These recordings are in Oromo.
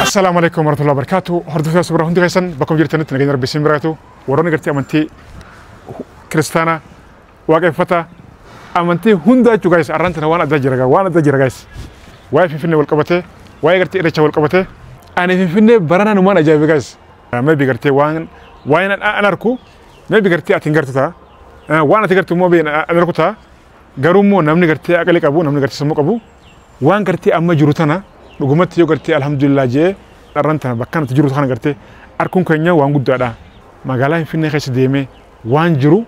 Assalaamu alaikum warahmatullahi wabarakatuh. Hordoftoota suuraa hundi keessan bakka jirtanitti nageenya Rabbi isin biraatu. Warroonni gartee amantii kiristaanaa waaqeffataa amantii hundaa jechuu guys, arraan tana waan addaa jira, waan addaa jira guys. Waa'ee Finfinnee wal qabatee, waa'ee gartee Irreecha wal qabatee, ani Finfinnee baranaa numaan ajaa'ibe guys. Maybe gartee waan an arku maybe gartee ati hin gartu ta'a. Waan ati gartu immoo an arku ta'a. Garuu immoo namni gartee aqli qabu, namni gartee sammuu qabu, waan gartee amma jiru tana dhugumatti yoo gartee alhamdulillah jee dharran tana bakka nuti jiru kana gartee arkuun keenya waan guddaadha. Magaalaa Finfinnee keessa deemee waan jiru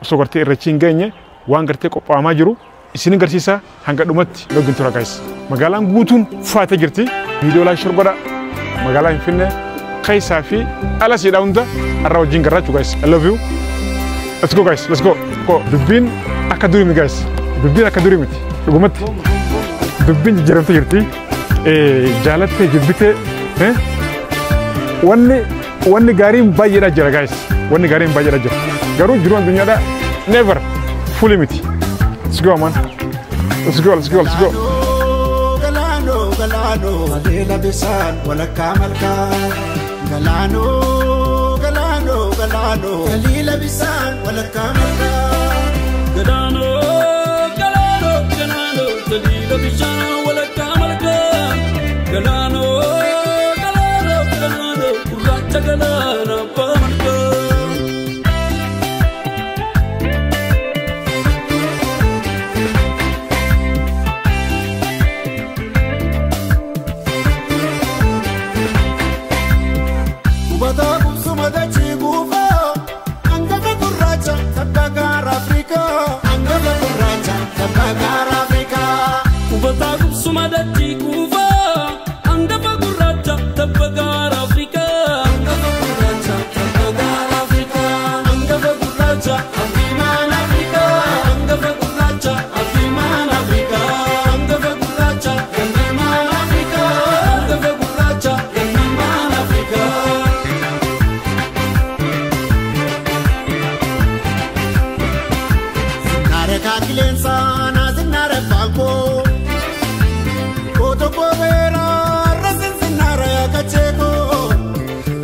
osoo gartee Irreechi hin geenye waan gartee qophaa'amaa jiru isin agarsiisa, hanga dhumatti login tura guys. Magaalaan guutuun faatee jirti. Viidiyoo like share godha. Magaalaa Finfinnee keessaa fi ala siidhaa hunda har'a wajjin garraachuu guys. I love you. Let's go guys, let's go. Go. Dubbiin akka durii miti guys. Dubbiin akka durii miti. Dhugumatti dubbiin jijjiiramtee jirti. Jaalattee jibbitee wanni gaariin baay'eedha jira guys. Wanni gaariin baay'eedha jira. Garuu jiruun addunyaadha never fully miti. Let's go man. Let's go, let's go, let's go. Galaanoo galaanoo adeela bisaan walakkaa malkaa. Galaanoo galaanoo galaanoo galiila bisaan walakkaa malkaa. Galaanoo galaanoo galaanoo galiila bishaan walakkaa malkaa. Galaanoo galaanoo galaanoo gurraacha galaana abbaa malkaa. Hubataa qubsuma dachii guufaa hangafa gurraacha tabba gaara Afrikaa. Hangafa gurraacha tabba gaara Afrikaa. Hubataa qubsuma dachii kuufaa hangafa gurraacha tabba gaara Afrikaa. Hangafa gurraacha tabba gaara Afrikaa. Hangafa gurraacha Afrimaan Afrikaa. Hangafa gurraacha Afrimaan Afrikaa. Hangafa gurraacha Afrimaan Afrikaa. Hangafa gurraacha Afrimaan Afrikaa. Zinnaara kaakileensaa naa zinnaara faakoo. Kooto koobeera har'a sinzinnaara yaakacheekoo.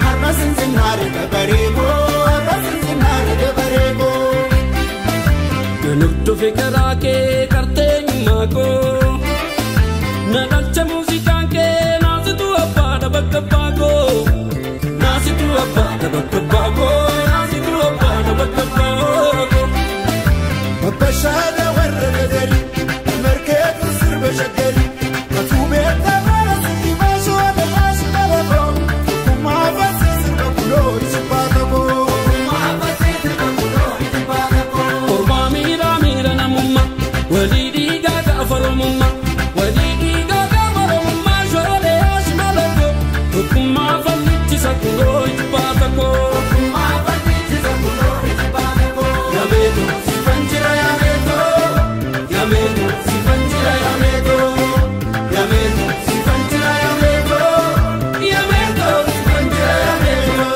Har'a sinzinnaara dabareekoo. Har'a sinzinnaara dabareekoo. Nan hordofe karaa kee qarteenyummaa koo. Na dhalcha muuziqaan kee naasitu abbaadha bakka abbaa koo. Naasitu abbaadha bakka abbaa koo. Naasitu abbaadha bakka abbaa koo. Babbashaada warra gadari markeetu sirba shaggari. Katuu beektaa bara sitti baasuu adda baasu dhala koo. Tokkummaa baasee sirba kuloo iji baata koo. Tokkummaa baasee sirba kuloo iji baata koo. Kormaa miira miira namummaa walii dhiigaa gaafa oromummaa walii dhiigaa gaafa oromummaa shoolee ashmala koo tokkummaa fallichisa kunoo iji baata koo. Tokkummaa falmichisa kuloo iji baata koo. Yameeto sifan jira yameeto yameeto sifan jira yameeto yameeto sifan jira yameeto yameeto sifan jira yameeto.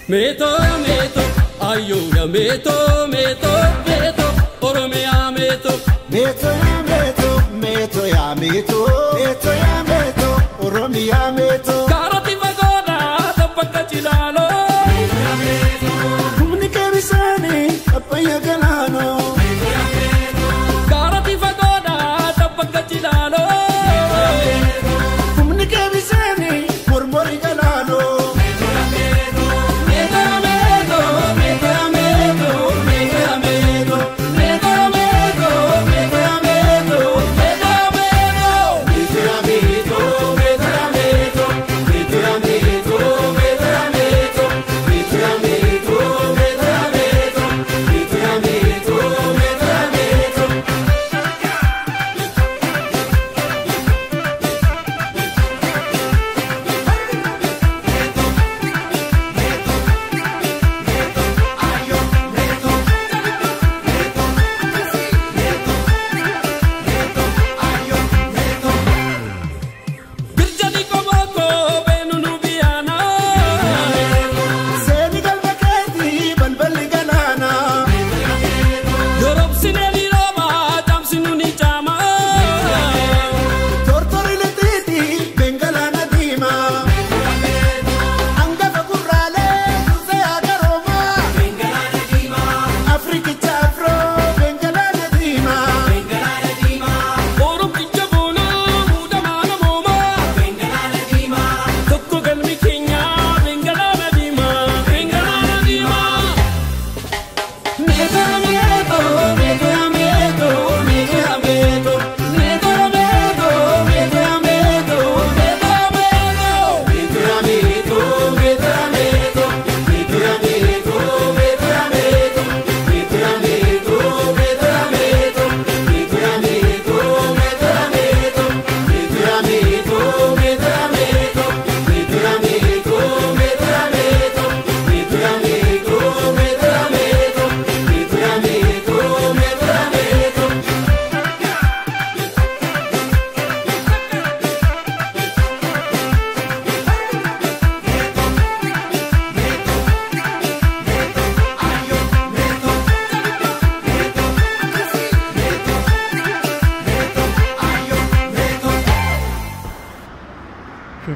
Meeto yameeto ayyo yameeto meeto meeto Oromiyaa meeto. Meeto yaa meeto meeto yaa meeto meeto yaa meeto Oromiyaa meeto. Kaaroti fagoodhaa taphata cilaaloo. Humni kee bishaanii abbayya galaanoo. Kaaroti fagoodhaa taphata cilaaloo. Humni kee bishaanii mormori galaanoo. Meeto meeto meeto meeto meeto meeto meeto meeto meeto meeto meeto meeto. Meeto yaa meeto meeto yaa meeto meeto yaa meeto meeto yaa meeto meeto yaa meeto meeto yaa meeto meeto yaa meeto.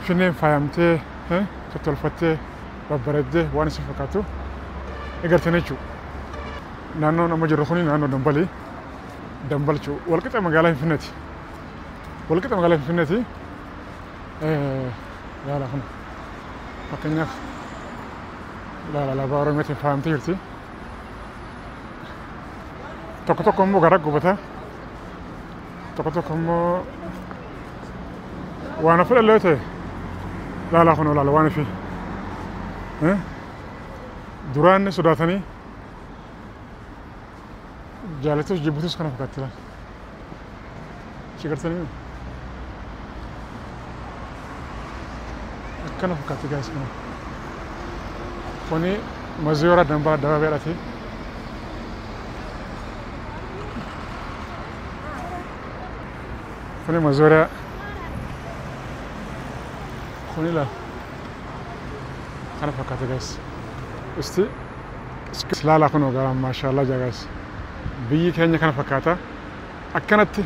Finfinneen faayamtee tottolfattee babbareeddee waan isin fakkaatu agartan jechuudha. Naannoon amma jirru kuni naannoo Dambalii. Dambal jechuudha. Walqixa magaalaa Finfinneeti. Walqixa magaalaa Finfinneeti. Laala kun fakkeenyaaf laala alaabaa Oromiyaatiin faayamtee jirti. Tokko tokko immoo gara gubata. Tokko tokko immoo waan ofii dhaloo ta'e laala kun laala waan ofii. Duraan sodaatanii jaalatus jibbutus kana fakkaatti laala. Shigartanii akkana fakkaatti gaas kana. Kuni maziyoora dambaa addabaabeedhaati. Kuni maziyoora kuni laala kana fakkaatti gaas. Isti laala kun ogaa maashaallah jagaas. Biyyi keenya kana fakkaata. Akkanatti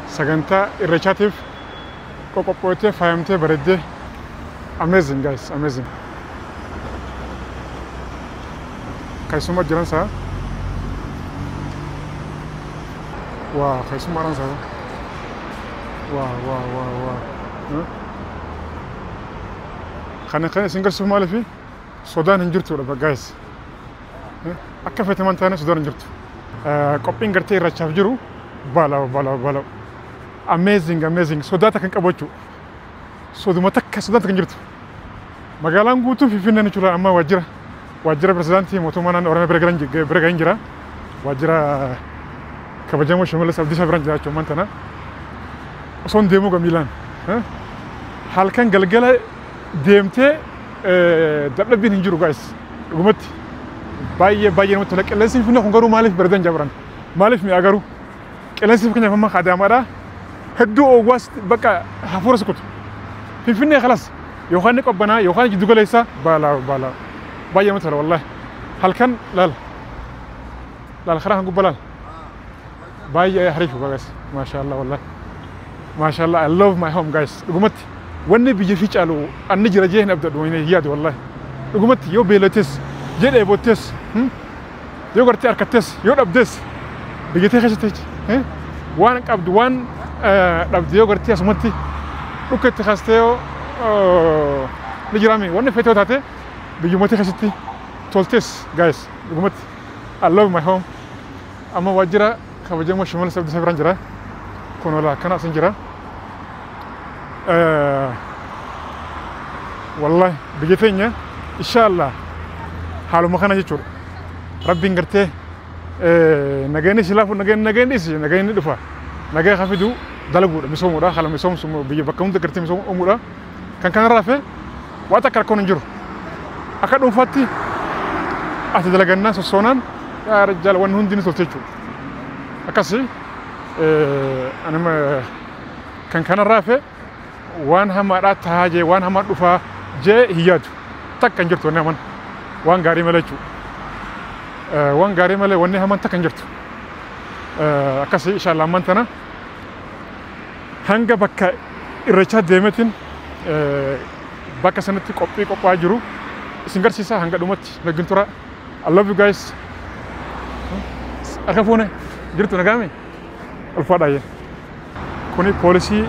sagantaa irreechaatiif qoqophooftee faayamtee bareeddee. Amazing guys, amazing. Keessummaa jiran saa. Waa keessummaadhaan saa. Waa waa waa waa. Kana kana isin garsiisuuf maaliifi sodaan hin jirtudha guys. Akka feetaman taane sodaan hin jirtu. Qophiin gartee irreechaaf jiru balaa balaa balaa. Amazing amazing sodaata kan qabu jechuudha. Soduma takka sodaata kan jirtu. Magaalaan guutuun Finfinneen jechuudha amma waajjira pirezidaantii mootummaa naannoo Oromiyaa bira gahan jira. Waajjira kabajamoo Shimallis Abdiisaa biraan jira jechuudha tana. Osoo hin deemuu gamiilaan. Halkan galgala deemtee dadhabbiin hin jiru guys. Dhugumatti baay'ee baay'ee namatti tola. Qilleensi Finfinnee kun garuu maaliif bareedan jabaran? Maaliif mi'a garuu? Qilleensi Finfinnee amma Adaamaadhaa hedduu oowwaas bakka hafuura sukutu. Finfinnee kalas yookaan ni qabbanaa yookaan jiddu galeessa balaa balaa baay'ee namatti tola wallahi. Halkan laal laal karaa kan gubbaa laal baay'ee hariifu guys maashaallah wallahi maashaallah I love my home guys. Dhugumatti wanni biyya fi caalu anni jira jee hin abdadhu hin yaadu wallahi. Dhugumatti yoo beelates jedhee boottes yoo gartee harkattes yoo dhabdes biyya tee keessatti waan qabdu waan dhabde yoo gartee asumatti dhukka itti kaastee yoo ni jiraame wanni feetee taate biyyummaa keessatti toltes guys. Dhugumatti I love my home. Amma waajjira kabajamoo Shimallis Abdiisaa biraan jira. Kun ola akkana asin jira. Wallahi biyya teenya inshaallah haaluma kana jechuudha. Rabbiin gartee nageenyi silaafu nageenyi dhisi nageenyi dhufa. Nagaya hafidu dalaguudha misoomuudha haala misoomsu biyya bakka hunda gartee misoomuudha. Kan kanarraa hafe waan takka rakkoon hin jiru. Akka dhuunfaatti ati dalagannaan sossoonaan yaa rajjaala wanni hundi ni tolte jechuudha. Akkasii anuma kan kanarraa hafe waan hamaadhaa tahaa jee waan hamaa dhufaa jee hin yaadu. Takka hin jirtu wanni hamaan waan gaarii malee jechuudha. Waan gaarii malee wanni hamaan takka hin jirtu. Akkasii inshallah ammaan tana hanga bakka irreechaa deemeetiin bakka sanatti qophii qophaa'aa jiru isin garsiisa hanga dhumatti nagin tura. I love you guys. Harka fuune jirtu nagaame ulfaadhaa. Kuni poolisii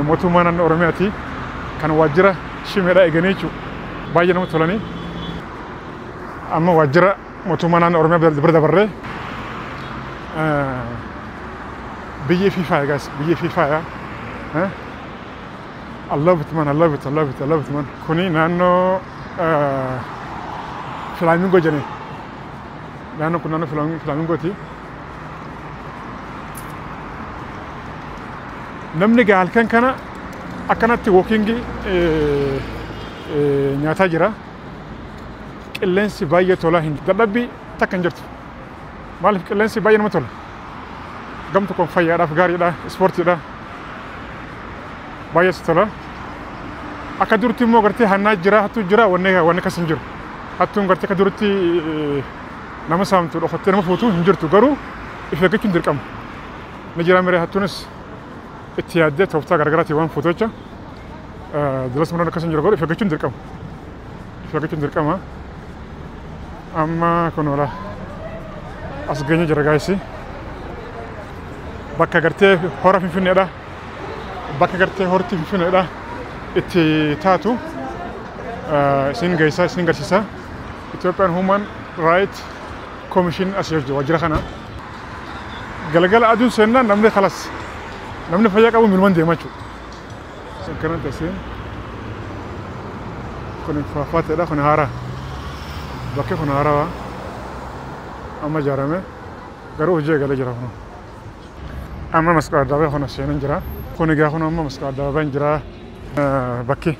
mootummaa naannoo Oromiyaati kan waajjira shimeedhaa eeganii jechuudha. Baay'ee namatti tolanii. Amma waajjira mootummaa naannoo Oromiyaa bira dabarree biyyi fi faaya guys, biyyi fi faaya. I love it man, I love it, I love it, I love it man. Kuni naannoo Flamingo jedhani. Naannoon kun naannoo Flamingooti. Namni egaa halkan kana akkanatti wookingii nyaataa jira. Qilleensi baay'ee tola hin dadhabbii takka hin jirtu. Maaliif qilleensi baay'ee nama tola. Gam tokkoon fayyaadhaaf gaariidha, ispoortiidha. Baay'ee tola. Akka duratti immoo gartee hannaa jira, hattuu jira, wanni akkas hin jiru. Hattuun gartee akka duratti nama saamtu dhokattee nama fuutu hin jirtu garuu if eeggachuun dirqama. Ni jira miree hattuunis itti yaaddee tooftaa garaagaraatiin waan fuutu jecha. Duras manoon akkasuma jiru godhu eeggachuun dirqama. Eeggachuun dirqama. Amma kun ola as geenye jira guys. Bakka gartee hora Finfinneedha. Bakka gartee horti Finfinneedha. Itti taatu isin geessa isin garsiisa. Ethiopian Human Rights Commission as jiru waajjira kana. Galgala aduun seennaan namni khalas namni fayyaa qabu milumaan deema jechuudha. Akkanatti asiin kun faafaateedha kun haaraa. Bakki kun haarawaa amma ijaarame garuu hojii eegalee jira kun. Amma masqala addaabaa kun seenan jira. Kun egaa kun amma masqala addaabaan jira. Bakki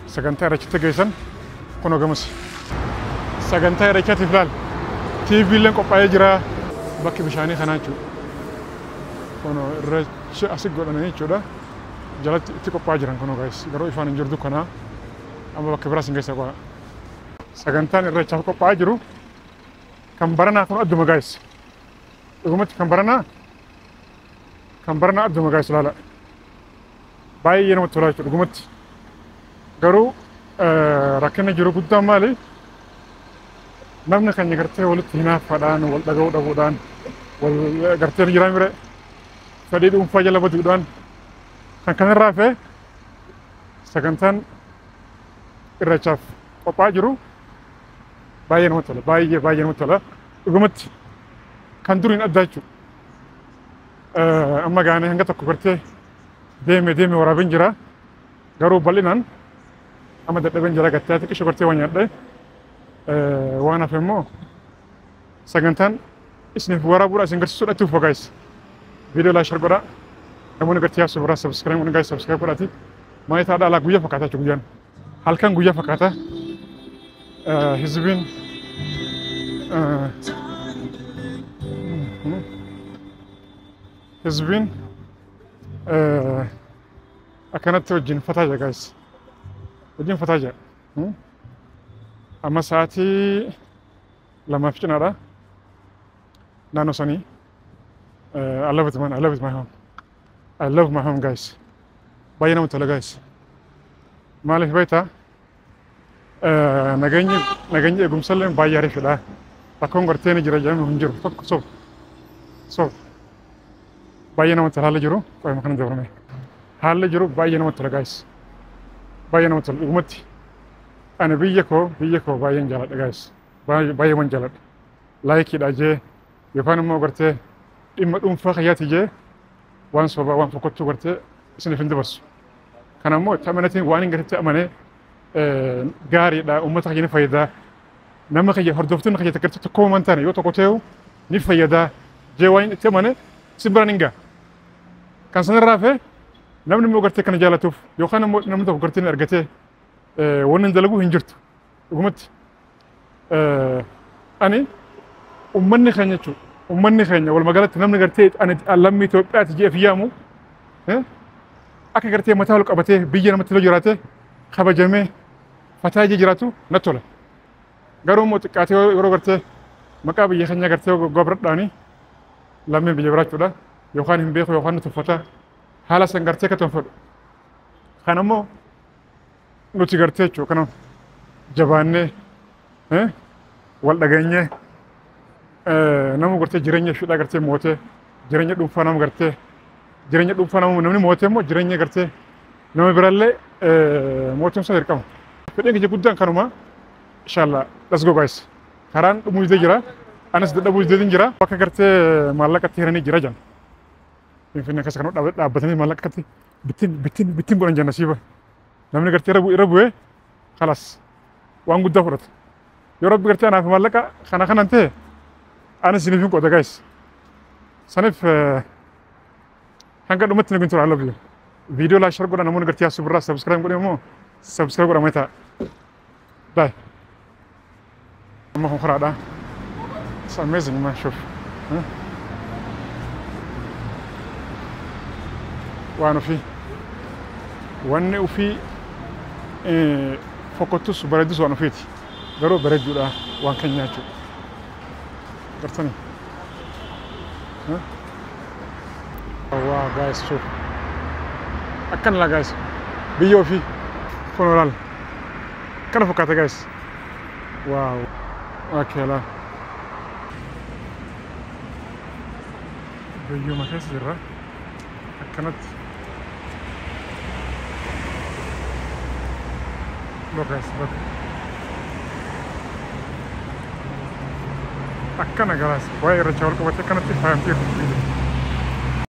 sagantaa irreechatti geessan kun gamas. Sagantaa irreechaatiif laal TV illeen qophaa'ee jira. Bakki bishaanii kanaa jechuudha. Kun irreecha asi godhanii jechuudha. Jalatti itti qophaa'aa jiran kun guys. Garuu ifaan hin jirtu kana amma bakka biraas hin geessa qo'a. Sagantaan irreechaaf qophaa'aa jiru kan baranaa kun adduma guys. Dhugumatti kan baranaa adduma guys laala. Baay'ee namatti tola jechuudha dhugumatti. Garuu rakkinni jiru guddaan maali? Namni keenya gartee walitti hinaaffaadhaan, wal dhaga'uu dhabuudhaan, wal gartee jiraa mire fedhii dhuunfaa jala baduudhaan kan kanarraa hafe sagantaan irreechaaf qophaa'aa jiru baay'ee namatti tola. Baay'ee baay'ee namatti tola. Dhugumatti kan duriin adda jechuudha. Amma gaanee hanga tokko gartee deeme deeme waraabeen jira. Garuu bal'inaan amma dadhabeen jira gattee xiqqisho gartee waan nyaadhee waan hafe immoo sagantaan isiniif waraabuudha isin garsiisuudha itti fufa guys. Viidiyoo like share godhaa. Namoonni gartee yaasuu biraa subscribe godhan guys subscribe godhaati. Maayitaa dhalaa guyyaa fakkaata jechuudha guyyaan. Halkan guyyaa fakkaata. Hizbiin hizbiin akkanatti wajjin fataa jira guys. Wajjin fataa jira. Amma sa'aatii 2:00 cinaadha. Naannoo sanii. I love it man. I love it my home. I love my home guys. Baay'ee namatti tola guys. Maaliif beektaa? Nageenyi nageenyi eegumsallee baay'ee ariifidha. Rakkoon gartee ni jira jedhame hin jiru. Tokko sof. Sof. Baay'ee namatti tola haalli jiru. Qo'ima kana dabarame. Haalli jiru baay'ee namatti tola guys. Baay'ee namatti tola dhugumatti. Ani biyya koo baay'een jaaladha guys. Baay'ee waan jaaladha. Laayikiidha jee yookaan immoo gartee dhimma dhuunfaa kiyyaati jee waan sobaa waan fokkottuu gartee isiniif hin dabarsu. Kana immoo itti amanatiin waan hin gartee amanee gaariidha uummata kiyya ni fayyadaa. Nama kiyya hordoftoonni kiyya gartee tokko waan taane yoo tokko ta'u ni fayyadaa jee waan itti amane isin biraan hin ga'a. Kan sanarraa hafe namni immoo gartee kana jaalatuuf yookaan immoo namni tokko gartee ni argatee wanni hin dalagu hin jirtu. Dhugumatti ani uummanni keenya jechuudha. Uummanni keenya walumaa galatti namni gartee ani lammii Itoophiyaati jedhee yaamu akka gartee mataa ol qabatee biyya namatti tolu jiraate kabajamee fataa ijee jiraatu natti tola. Garuu immoo xiqqaatee yeroo gartee maqaa biyya keenyaa gartee gobradhaanii lammiin biyya biraachuudha yookaan hin beeku yookaan ni tuffata haala san gartee akka tolfadhu. Kana immoo nuti gartee jechuudha kana jabaannee wal dhageenyee nama gartee jireenya isheedhaa gartee mootee jireenya dhuunfaa nama gartee jireenya dhuunfaa nama namni mootee immoo jireenya gartee nama biraallee mootumsaa dirqama. Fedhiin kiyya guddaan kanuma inshallah let's go guys. Karaan dhumuu didee jira anis dadhabuu didee jira bakka gartee maallaqatti hiranii jira jan. Finfinnee keessa kan dhaabbatanii maallaqatti bittin bittin bittin godhan janna siiba. Namni gartee irra bu'ee khalas waan guddaa fudhata. Yoo rabbi gartee anaaf maallaqa kana kanan ta'e anis isiniif hin qooda guys. Saniif hanga dhumatti ni tura I love you. Viidiyoo like share godha namoonni gartee yaasuu birraa subscribe godhe immoo subscribe godha mataa. Bye. Amma kun karaadha. It's amazing man shuf. Waan ofii wanni ofii fokkottus bareeddus waan ofiiti. Garuu bareedduudha waan keenya jechuudha. Gartanii. Wow guys shuf. Akkana la guys. Biyya ofii Kun olaal. Kana fakkaata guys. Wow. Okay laal. Biyyuma keessa jirra. Akkanatti. Look guys, look. Akkana galaas. Waa'ee irreechaa wal qabatee akkanatti faayamtee jirti.